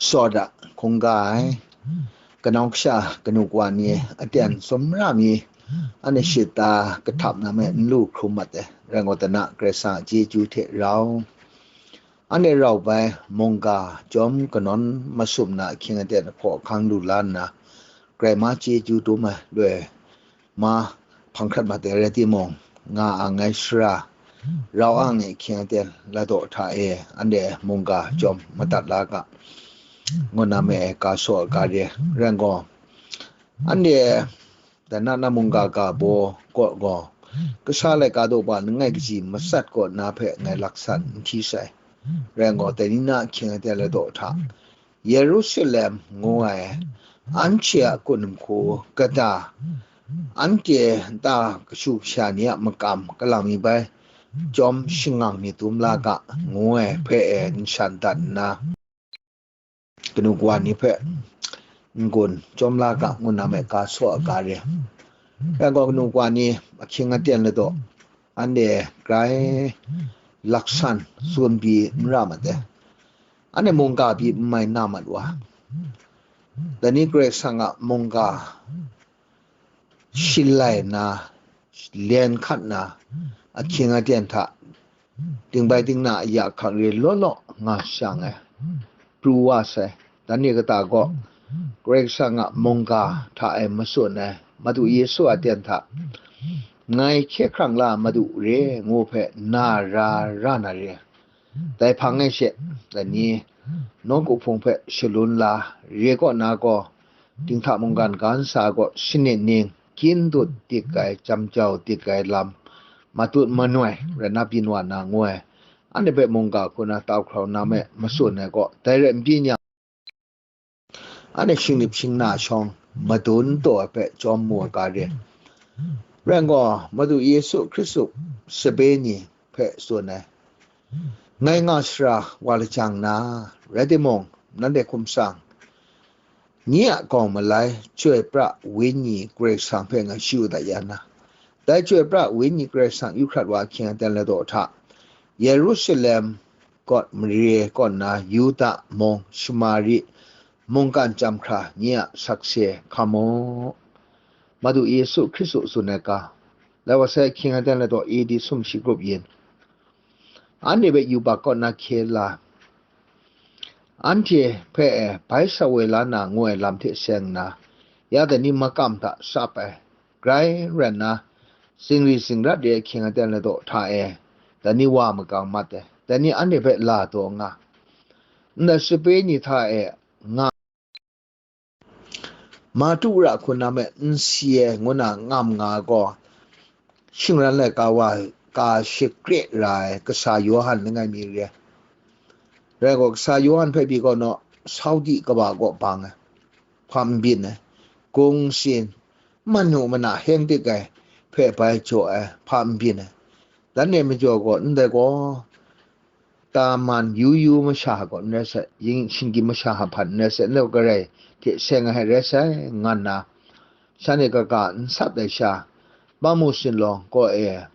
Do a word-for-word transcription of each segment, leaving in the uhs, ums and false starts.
Sawda hkungga ai, kanau kasha kanu kawa ni aten tsawmra mi, anhte shita kahtap na me n lu hkrum mat ai, rai gaw, tana Karai Kasang a chyeju hte rau, anhte rau bai mungga chyawm kanawn masum na ahkying aten hpaw hkang lu la nna, Karai ma chyeju dum ai loi ma hpang hkrat mat ai rai timung, nga ang ai sara, rau ang ai ahkying aten ladaw hta e anhte mungga chyawm madat la ga, ngu na me ai ga saw ga re rai gaw, anhte tana na mungga ga baw kaw gaw, Kasha laika daw ba langai kaji matsat kaw na hpe ngai laksan n hti sai. Rai gaw, dai ni na ahkying aten ladaw hta, Yerusalem ngu ai, anhte a kun nhku kata, anhte nta kashu kasha ni a makam kalang mi bai chyawm shangang mi dum la ga, ngu ai hpe e nshan dat nna, kanu kawa ni hpe n-gun chyawm la ga, ngu na me ga saw ga re. Rai gaw, kanu kawa ni ahkying aten ladaw, anhte grai laksan tsun pyi n ra mat ai. Anhte mungga pyi n mai na mat wa, dai ni Karai Kasang a mungga shalai na, len hkat na, ahkying aten hta, dingbai dingna a ya hkak re law law nga shang ai, pru wa sai. Dan ni kata gaw, Karai Kasang a mungga hta e matsun ai Madu Yesu a aten hta, ngai hkye hkrang la Madu re ngu hpe na ra ra na re. Dai hpang e she, dai ni nawku hpung hpe shalun la, re kaw na gaw, dinghta mungkan ga nsa gaw, sanit ning, kyin dut dik ai, jam jau dik ai lam, matut manoi rai na byin wa na ngu ai, anhte hpe mungga hku na tau hkrau na me matsun ai gaw, dai rai n pyi nyang, anhte shingnip shingna shawng madun taw ai hpe chyawm mu ai ga re. Rai gaw, Madu Yesu Hkristu sape ni hpe tsun ai, ngai nga sara wa lajang na, rai timung, nanhte hkum sang, nye a gawng malai Chyoi Pra Wenyi Karai Kasang hpe ngai shayu dat ya na, dai Chyoi Pra Wenyi Karai Kasang yu hkrat wa ahkying aten ladaw hta, Yerusalem kaw mare kaw nna, Yuda mung, Shamari, mungkan chyam hkra nye a sakse hkam mu. Madu Yesu Hkristu tsun ai ga, lai wa sai ahkying aten ladaw A D sum shi grup yin, anhte hpe yubak kaw na hkye la, anhte hpe e bai sa woi la na ngu ai lam hte seng nna, ya dai ni makam hta sap ai, grai rai nna, zingri zingrat re ai ahkying aten ladaw hta e, dai ni wa makang mat ai, dai ni anhte hpe la taw nga, ndai sape ni hta e nga, Madu ra hku na me n si ai ngu na ngam nga ai gaw, shingran laika wa ka shakre ra ai kasa Yawhan langai mi re ai. Rai gaw, kasa Yawhan hpe pyi gaw naw, Saudi kaba kaw bang ai, hpa n byin ai, gung sin, manu mana heng dik ai hpe bai jaw ai, hpa n byin ai. Dan e majaw gaw, ndai gaw, taman yu yu masha gaw n rai sai, yin shinggyim masha hpan n rai sai, ndai gaw Karai hte seng ai rai sai, nga nna, shanhte kaga n sat ai sha, Bamu Sinlawng kaw e,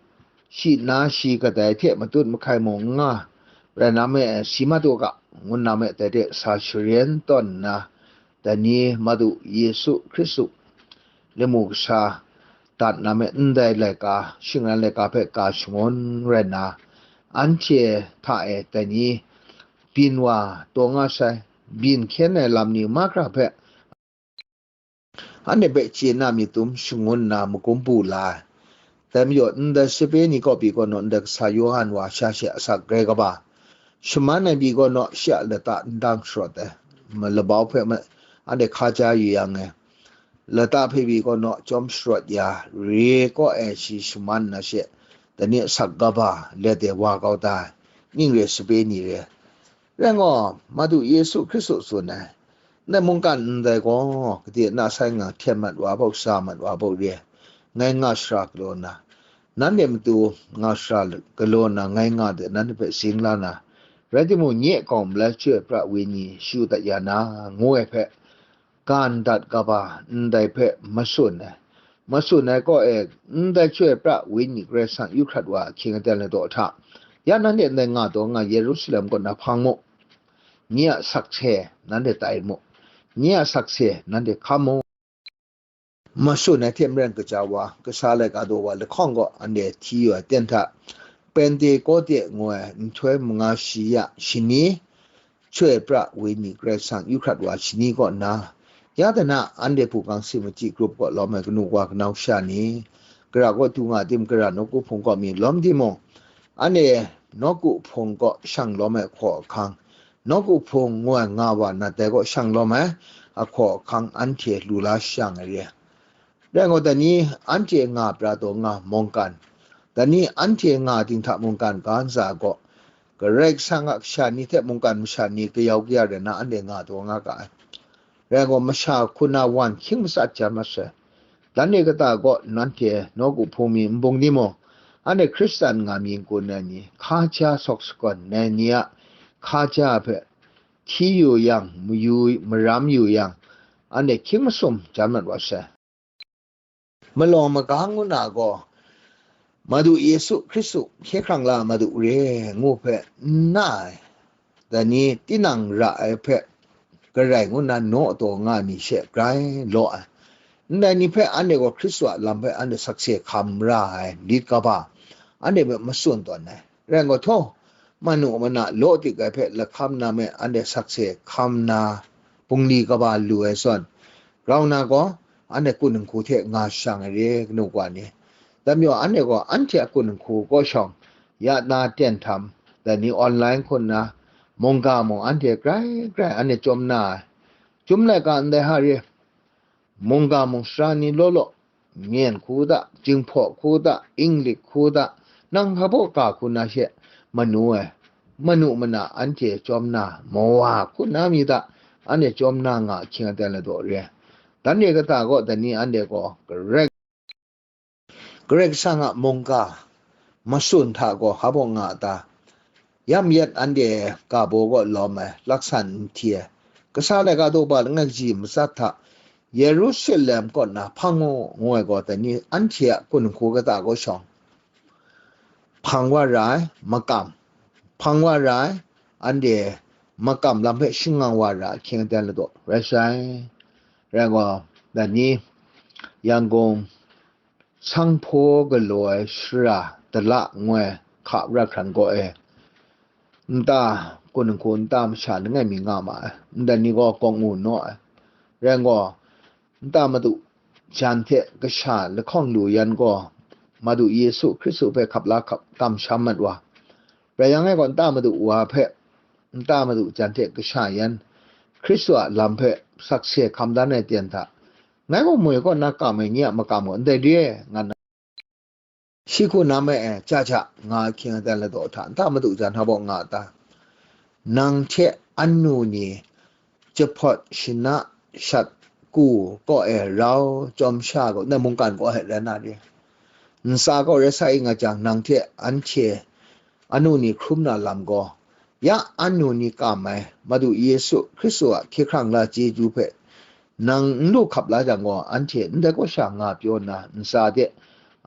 shi na shi kadai hte matut mahkai mung n nga, rai na me ai, si mat u ga, ngu na me, dai hte sa sharen tawn nna, dai ni Madu Yesu Hkristu lamu kasa dat na me ndai laika, shingran laika hpe ka shangun rai nna, anhte hta e dai ni byin wa taw nga sai, byin hkyen ai lam ni mahkra hpe anhte hpe chye na myit dum shangun nna magum bu la ai. Dai majaw, ndai sape ni kaw pyi gaw naw, ndai kasa Yawhan wa sha she asak grai kaba, shaman ai pyi gaw naw, shi a lata n dang sharawt ai, ma-, labau hpe ma-, anhte hka ja yu yang e, lata hpe pyi gaw naw, chyawm sharawt ya, re kaw e shi shaman na she, dai ni asak kaba let e wa kau da ai, ning re sape ni re. Rai gaw, Madu Yesu Hkristu tsun ai, ndai mungkan ndai gaw, gade na sai nga hten mat wa bau, sa mat wa bau re ai, ngai nga shara galaw nna, nanhte matu nga shara galaw nna ngai nga de, nanhte hpe zing la na, rai timung, nye a gawng malai Chyoi Pra Wenyi shayu dat ya na, ngu ai hpe, gan dat kaba ndai hpe matsun ai. Matsun ai kaw e, ndai Chyoi Pra Wenyi Karai Kasang yu hkrat wa ahkying aten ladaw hta, ya nanhte ndai nga taw nga Yerusalem kaw na hpang mu. nye a sakse nanhte tai mu, nye a sakse nanhte hkam mu. Masun ai hte maren kaja wa, kasa laika daw wa lahkawng gaw anhte hti yu ai ten hta, Pentekote ngu ai nhtoi manga shi ya shani, chyoi pra wenyi Karai Kasang yu hkrat wa shani kaw na, ya dana anhte hpukang si machyi grup kaw lawm ai kanu wa kanau sha ni, gara kaw du nga tim, gara nawku hpung kaw mi lawm timung, anhte nawku hpung kaw shang lawm ai hkaw ahkang, nawku hpung ngu ai nga wa nat dai kaw shang lawm ai ahkaw ahkang anhte lu la shang ai re. Rai ngut, dai ni anhte nga pra taw nga mungkan, dai ni anhte nga dinghta mungkan ga ntsa gaw, Karai Kasang a kasha ni hte mungkan masha ni kayau kaya rai na anhte nga taw nga ga ai. Rai gaw, masha hku na wan hkying matsat jan masai. Dan e kata gaw nanhte nawku hpung mi nbung ni mung, anhte Hkristan nga mi n-gun ai ni, hka ja sawk sagawn ai ni a hka ja hpe hti yu yang, mayu maram yu yang, anhte hkying masum jan mat wa sai. Malawng magang ngu na gaw, Madu Yesu Hkristu hkye hkrang la Madu re ngu hpe n na ai, dai ni tinang ra ai hpe garai ngu na naw taw nga ai mi she grai law ai. Ndai ni hpe anhte gaw Hkristu a lam hpe anhte sakse hkam ra ai lit kaba, anhte hpe matsun tawn ai. Rai ngut htaw, manu mana law dik ai hpe lahkam na me anhte sakse hkam na bungli kaba lu ai zawn, grau na gaw, anhte kun nhku hte nga shang ai re, kanu wa ni. Dai majaw, anhte gaw anhte a kun nhku kaw shawng ya na ten htam, dai ni online hku nna, mungga mung anhte grai grai anhte chyawm na ai. Chyum laika ndai ha re, mungga mung sara ni law law, myen hku da, jinghpaw hku da, inglik hku da, nang hpa baw ga hku na she manu ai, manu mana anhte chyawm na, mawa hku na mi da, anhte chyawm na nga ahkying aten ladaw re. Dan e kata gaw, dai ni anhte gaw Karai Karai Kasang a mungga matsun hta gaw hpa baw nga a ta? Yam yet anhte ga baw kaw lawm ai, laksan n hti ai, kasa laika daw ba langai kaji matsat hta Yerusalem kaw na hpang u ngu ai gaw, dai ni anhte a kun nhku kata kaw shawng hpang wa ra ai, makam, hpang wa ra ai, anhte makam lam hpe shangang wa ra ahkying aten ladaw rai sai. Rai gaw, dai ni Yangon sanghpaw galaw ai shara Dala ngu ai hka ra hkran gaw e, nta kun nhku nta masha langai mi nga ma ai, ndai ni gaw kawng mu naw ai. Rai gaw, nta madu jan hte kasha lahkawng lu yan gaw, Madu Yesu Hkristu hpe hkap la hkap kamsham mat wa, rai yang e gaw, nta madu wa hpe, nta madu jan hte kasha yan, Hkristu a lam hpe sakse hkam dan ai ten hta, ngai gaw moi kaw na kam ai ni a makam gaw ndai re ai, nga nna, shi hku na me e, ja ja, nga ahkying aten ladaw hta, nta madu jan hpa baw nga a ta? Nang hte anu ni jahpawt shana shat ku kaw e rau chyawm sha gaw, ndai mungkan kaw hte rai na re. Ntsa kaw rai sa i nga jang, nang hte anhte anu ni hkrum na lam gaw, ya anu ni kam ai Madu Yesu Hkristu a hkye hkrang la chyeju hpe nang n lu hkap la jang gaw, anhte ndai kaw sha nga pyaw nna, ntsa de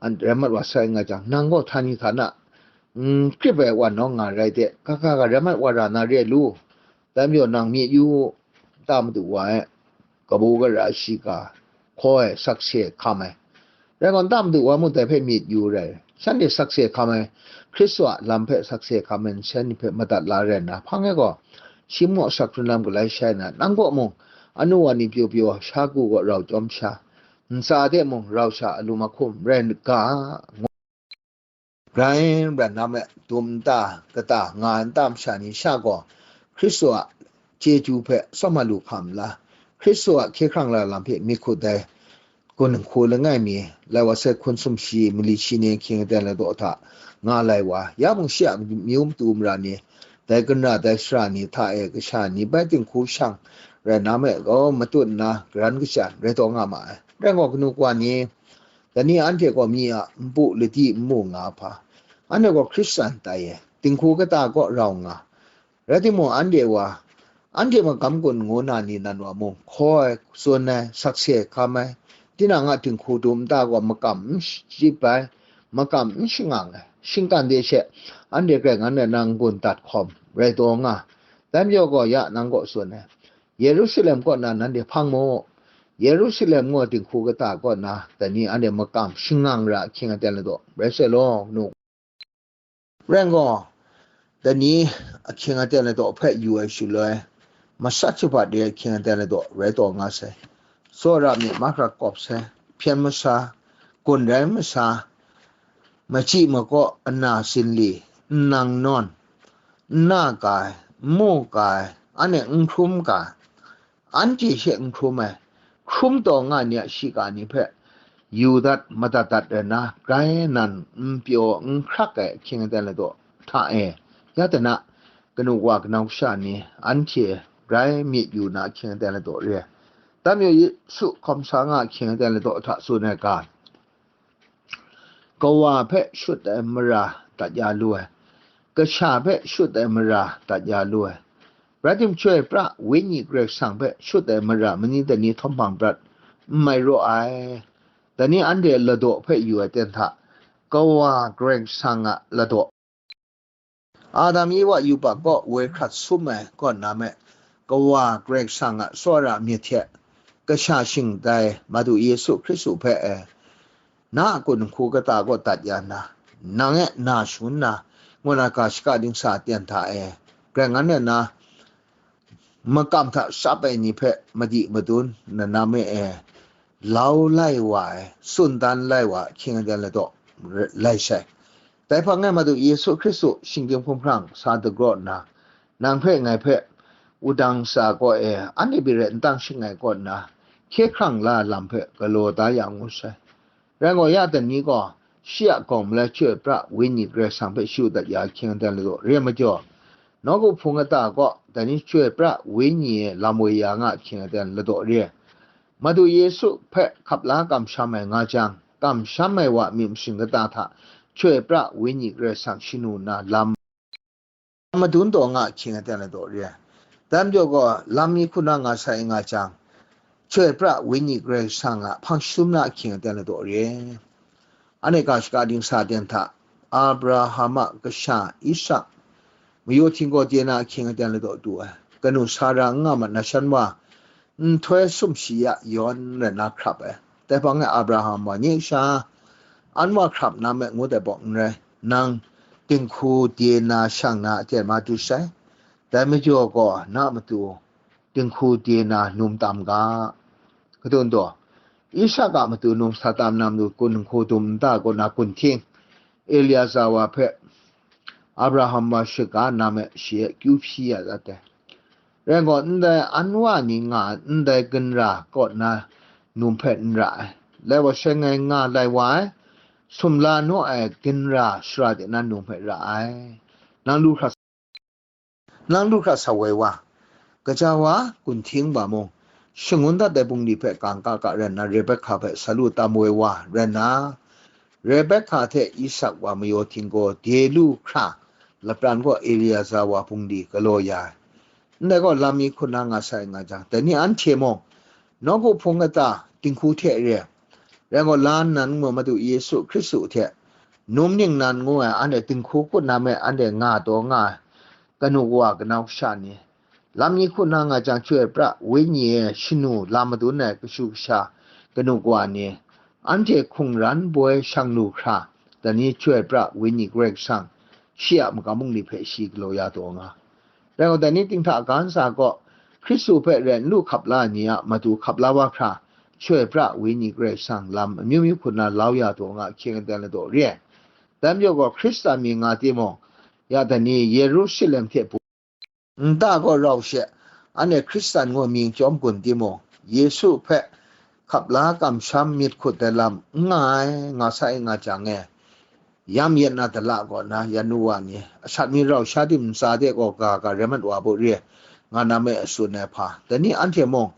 an rai mat wa sai nga jang, nang gaw htani htana n krip ai wan nawng nga rai de, ga ga ga rai mat wa ra na re lu. Dai majaw nang myit yu u, nta madu wa e, kabu gara shiga, hkaw ai, sakse hkam ai. Rai gaw, nta madu wa mung dai hpe myit yu rai, shanhte sakse hkam ai, Hkristu a lam hpe sakse hkam ai nsen ni hpe madat la rai nna, hpang e gaw, shi maw sak hkrun lam galai shai na, nang kaw mung, anu wa ni pyaw pyaw, sha ku gaw rau chyawm sha, ntsa de mung rau sha alum ahkum rai ga, ngu. Rai rai na me, dum nta, kata nga ai nta masha ni sha gaw, Hkristu a chyeju hpe tsawm a lu hkam la, Hkristu a hkye hkrang la lam hpe myit hkut ai kun nhku langai mi, lai wa sai hkun sumshi mali shi ni ahkying aten ladaw hta nga lai wa, ya mung shi a myu matu mara ni, dai gunra dai sara ni hta e kasha ni bai dinghku shang rai na me, gaw matut nna garan kachyan rai taw nga ma ai. Rai gaw, kanu kawa ni, dai ni anhte gaw myi a npu ladi n mu nga hpa, anhte gaw Hkristan tai e, dinghku kata kaw rau nga, rai timung, anhte wa, anhte magam gun ngu na ni nan wa mung, hkaw ai, tsun ai, sakse hkam ai, tinang a dinghku dum nta gaw makam n shachyip ai, makam n shangang ai, shingkan de she, anhte grai ngan ai nang gun dat hkawm rai taw nga, Dai majaw gaw ya nang kaw tsun ai, Yerusalem kaw na nanhte hpang mu, Yerusalem ngu dinghku kata kaw na dai ni anhte makam shangang ra ahkying aten ladaw rai sai law, nu. Rai gaw, dai ni ahkying aten ladaw hpe yu ai shaloi, masat shabat re ahkying aten ladaw rai taw nga sai. Tsawra myit mahkra kawp sai, hpyen masa, gun rai masa, machyi makaw, ana sinli, nnang nawn, nna kai, nmu kai, anhte n hkrum kai, anhte she n hkrum ai, hkrum taw nga ai ni a shiga ni hpe yu dat madat dat rai na, grai nan n pyaw n hkrak ai ahkying aten ladaw hta e, ya dana, kanu wa kanau kasha ni anhte grai myit yu na ahkying aten ladaw re ai. Dai majaw Yesu hkawm sa nga ahkying aten ladaw hta tsun ai ga, kawa hpe shut ai mara dat ya lu ai, kasha hpe shut ai mara dat ya lu ai. Rai timung, Chyoi pra Wenyi Karai Kasang hpe shut ai mara mani dai ni htawm hpang prat n mai raw ai. Dai ni anhte ladaw hpe yu ai ten hta, kawa Karai Kasang a ladaw. Adam Ewa yubak kaw woi hkrat sum ai kaw na me, kawa Karai Kasang a tsawra myit hte kasha shingtai Madu Yesu Hkristu hpe e, na a kun nhku kata kaw dat ya nna, nang e na shangun na, ngu na ga shaka dingsa aten hta e, grai ngan ai na, makam hta shap ai ni hpe madi madun na nam e, lau lai wa ai, tsun dan lai wa ahkying aten ladaw lai sai. Dai hpang e Madu Yesu Hkristu shinggyim hkumhkrang sa dagraw nna, nang hpe ngai hpe wudang sa kaw e, anhte byin rai n tang shing ai kaw nna, hkye hkrang la lam hpe galaw da ya ngu sai. Rai gaw, ya dai ni gaw shi a gawng malai Chyoi pra Wenyi Karai Kasang hpe shut dat ya ahkying aten ladaw re ai majaw, nawku hpung kata kaw dai ni Chyoi pra Wenyi e lam woi ya nga ahkying aten ladaw re ai. Madu Yesu hpe hkap la kamsham ai nga jang, kamsham ai wa myit mashing kata hta Chyoi pra Wenyi Karai Kasang shanu nna lam madun taw nga ahkying aten ladaw re ai. Dai majaw gaw, lam mi hku na nga sai nga jang, Chyoi pra Wenyi Karai Kasang a hpang shadum na ahkying aten ladaw re ai. Anhte ga shaka dingsa aten hta, Abraham a kasha Isak mayaw htinggaw de na ahkying aten ladaw du ai. Kanu Sara n nga ma na shan wa, nhtoi sumshi ya yawn rai na hkrap ai. Dai hpang e Abraham wa nye sha, an wa hkrap na me ngut ai bawk n rai, nang dinghku de na shang na aten ma du sai. Dai majaw gaw na matu dinghku de na num tam ga. Kadun daw, Isak a matu num sa tam na matu kun nhku dum nta kaw na kun hting, Eliaza wa hpe Abraham wa shaga na me shi e kyu hpyi ya dat ai. Rai gaw, ndai an wa ni nga ai ndai ginra kaw na num hpe n ra ai. Lai wa sheng ai nga lai wa ai, sumla naw ai ginra shara de na num hpe ra ai. Nang lu hkra, nang lu hkra sa woi wa, kaja wa, kun hting wa mung, shangun dat ai bungli hpe kangka ka rai nna, Rebekha hpe sa lu tam woi wa rai nna, Rebekha hte Isak wa mayaw htinggaw de lu hkra, lapran gaw Eliaza wa bungli galaw ya ai. Ndai gaw lam mi hku na nga sai nga jang, dai ni anhte mung, nawku hpung kata dinghku hte re ai, rai gaw, la nnan ngu Madu Yesu Hkristu hte num ningnan ngu ai anhte dinghku kut na me anhte nga taw nga ai, kanu wa kanau kasha ni, lam mi hku na nga jang, Chyoi pra Wenyi e shanu lam madun ai kashu kasha kanu wa ni, anhte hkungran boi shang lu hkra, dai ni Chyoi pra Wenyi Karai Kasang shi a magam bungli hpe shi galaw ya taw nga. Rai gaw, dai ni ting hta ga ntsa gaw, Hkristu hpe rai n lu hkap la ai ni a matu hkap la wa hkra, Chyoi pra Wenyi Karai Kasang lam amyu myu hku na lau ya taw nga ahkying aten ladaw re ai. Dai majaw gaw, Hkristan mi nga timung, ya dai ni Yerusalem hte bu nta gaw rau she, anhte Hkristan ngu mying chyawm gun timung, Yesu hpe hkap la kamsham myit hkut ai lam n nga ai, nga sai nga jang e, yam yet na dala kaw na yan nu wa ni, asat mi rau sha tim ntsa de gaw ga ga rai mat wa bu re, nga na me a tsun ai hpa. Dai ni anhte mung,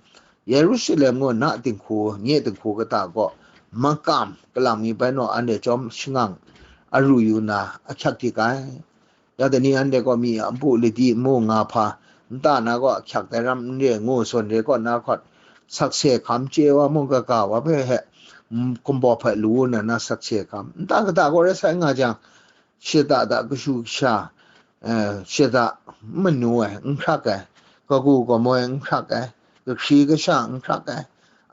Yerusalem ngu na dinghku, nye dinghku kata gaw, makam, kalang mi bai naw anhte chyawm shangang aru yu na, ahkyak dik ai. Ya dai ni anhte gaw mi a npu ladi nmu nga hpa, nta na gaw ahkyak dai ram n re ngu, zawn re kaw na hkawt, sakse hkam chye wa mung, kaga wa hpe he, mm, kumbaw hpe lu na na sakse hkam, nta kata gaw rai sai nga jang, shada da kashu kasha, eh, shada n manu ai, n hkrak ai, kagu kamoi n hkrak ai, kahkri kasha n hkrak ai,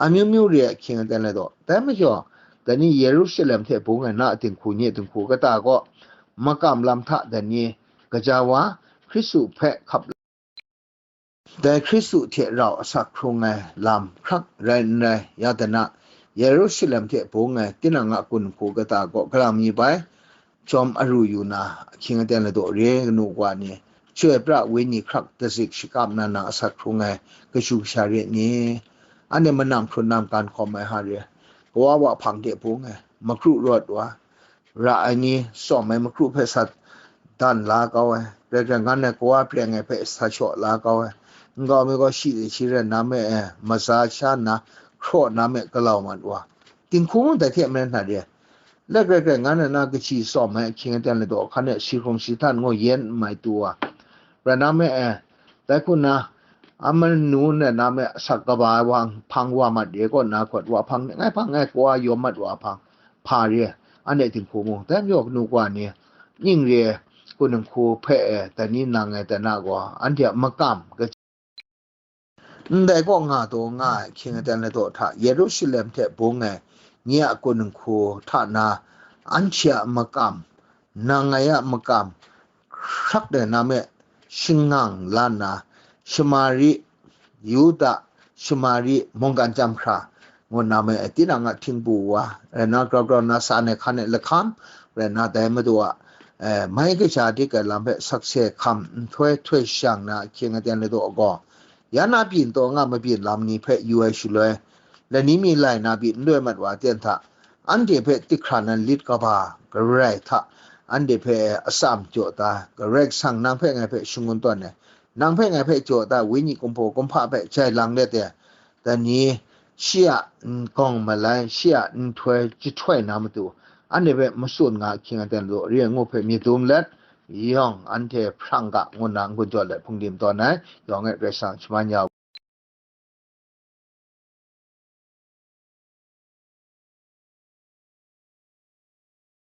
amyu myu re ai ahkying aten le daw. Dai majaw, dai ni Yerusalem hte bung ai na dinghku nye dinghku kata kaw makam lam hta dai ni gaja wa, Hkristu hpe hkap dai Hkristu hte rau asak hkrung ai lam hkrak rai n rai, ya dana, Yerusalem hte bung ai tinang a gun hku kata kaw galang mi bai, chyawm aru yu na, ahkying aten ladaw re kanu wa ni, Chyoi pra wenyi hkrak dazik shakap na na asak hkrung ai kashu kasha re ni, anhte manam hkrun nam gan hkawm ai ha re, kawa wa hpang de bung ai, makru rawt wa, ra ai ni, sawm ai makru hpe sa dan la kau ai, Karai Kasang ngan ai kawa preng ai hpe sa shaw la kau ai, nkau mi gaw shi de shi rai na me e, maza sha nna, hkraw na me galau mat wa, dinghku mung dai hte maren hta re, Let Karai Kasang ngan ai na kaji sawm ai ahkying aten ladaw hkan e si hkrung si htan ngu yen n mai tu wa, rai na me e, dai hku na, amanu na na me asak kaba ai wa hpang wa mat re kaw na, hkawt wa hpang, ngai hpang, ngai kawa yawm mat wa hpang, hpa re, anhte dinghku mung, dai majaw kanu wa ni, ning re ai, kun dinghku hpe e, dai ni nang ai dai na gaw, anhte a makam, ndai kaw nga taw nga ai ahkying aten ladaw hta, Yerusalem hte bung ai nye a kun dinghku hta na, anhte a makam, nang ai a makam, hkrak de na me, shingang la nna, Shamari, Yuda, Shamari, mungkan chyam hkra, ngu na me, tinang a htingbu wa, rai na grau grau na sa ai hkan e lahkam, rai na dai madu a, eh, mai kaja dik ai lam hpe sakse hkam nhtoi htoi shang na ahkying aten ladaw gaw, ya na byin taw nga mabyin lam ni hpe yu ai shaloi, lani mi lai na byin n loi mat wa aten hta, anhte hpe tik hkra nan lit kaba garai hta, anhte hpe atsam jaw ta, Karai Kasang nang hpe ngai hpe shangun tawn ai, nang hpe ngai hpe jaw ta, wenyi kumhpaw kumhpa hpe jai lang let e, dai ni, shi a n gawng malai, shi a nhtoi jahtoi na matu, anhte hpe matsun nga ahkying aten ladaw re ai ngu hpe myit dum let, yawng anhte hprang ga, ngu nna n-gun jaw let hpung dim tawn ai, yawng e Karai Kasang shaman ya